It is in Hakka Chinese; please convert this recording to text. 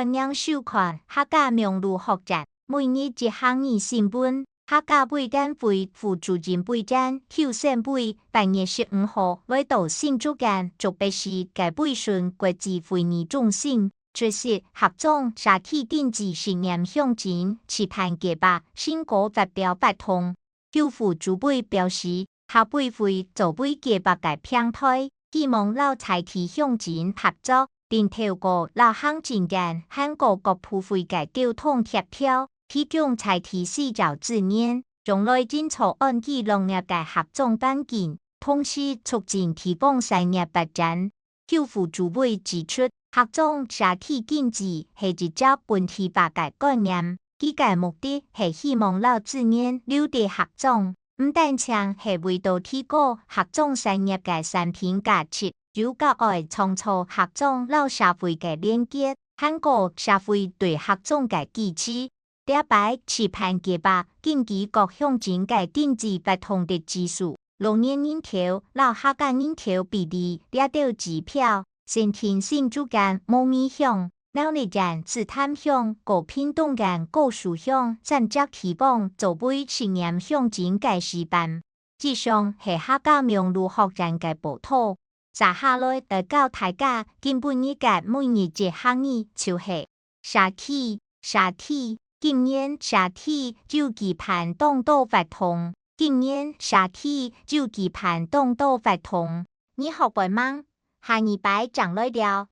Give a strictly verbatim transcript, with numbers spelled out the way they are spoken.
迎收看客家網路學院每日一客語新聞。客家委員會副主任委員邱勝偉八月十五號來到新竹縣竹北市个培訓國際會議中心，出席客庄社區經濟實驗鄉鎮示範計畫成果發表活動。邱副主委表示，客委會作為計畫个平台，希望摎在地鄉鎮合作，並透過摎行政院、還過各部會个溝通協調，提供在地需要資源，將來營造安居樂業个客庄環境，同時促進地方產業發展。邱副主委指出，客庄社區經濟係一隻本地化个概念，佢个目的係希望摎資源留在客庄，毋單淨係為著提高客庄產業个產品價值，又較愛創造客庄摎社會个連結，還過社會對客庄个支持。 這擺示範計畫根據各鄉鎮个經濟活動率指數、老年人口摎客家人口比例這兜指標，選定新竹縣茂名鄉、苗栗縣紫潭鄉、高屏東縣高樹鄉三隻地方作為試驗鄉鎮个示範。 以上係客家網路學院个報導。接下來來教大家今晡日个每日一客語，就係社區，社區，今年社區有舉辦當多活動，今年社區有舉辦當多活動。你學會吂？下二擺正來尞。